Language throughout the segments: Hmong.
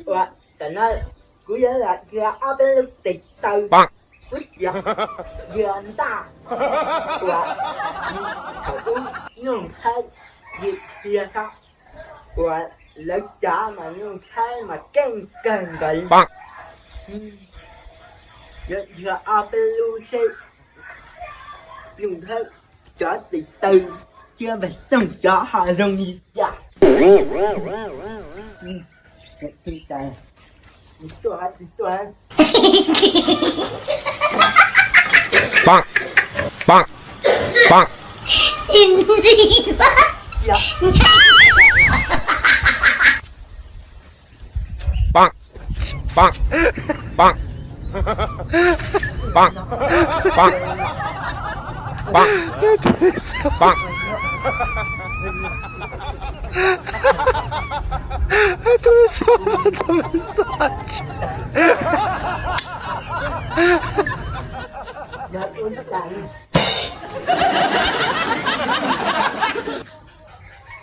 Ua, tam no kuv yuav los qhia ob peb lub tes taw ub, yog ntaj uas thaum ub Nuj Thaib ywm qhia tau, uas lawv cov mas Nuj Thaib mas keej kawg nkaus li. Yuav qhia ob peb lub seb Nuj Thaib cov tes taw thiab Npawg Tooj cov ho zoo li cas.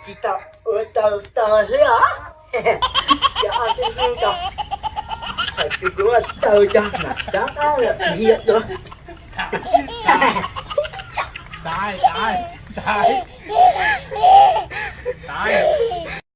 Tsis tau ua tau tau thiab os. Cov ob tug hnub no, thaum twg kuv ua tau cov mam rov qab los qhia dua.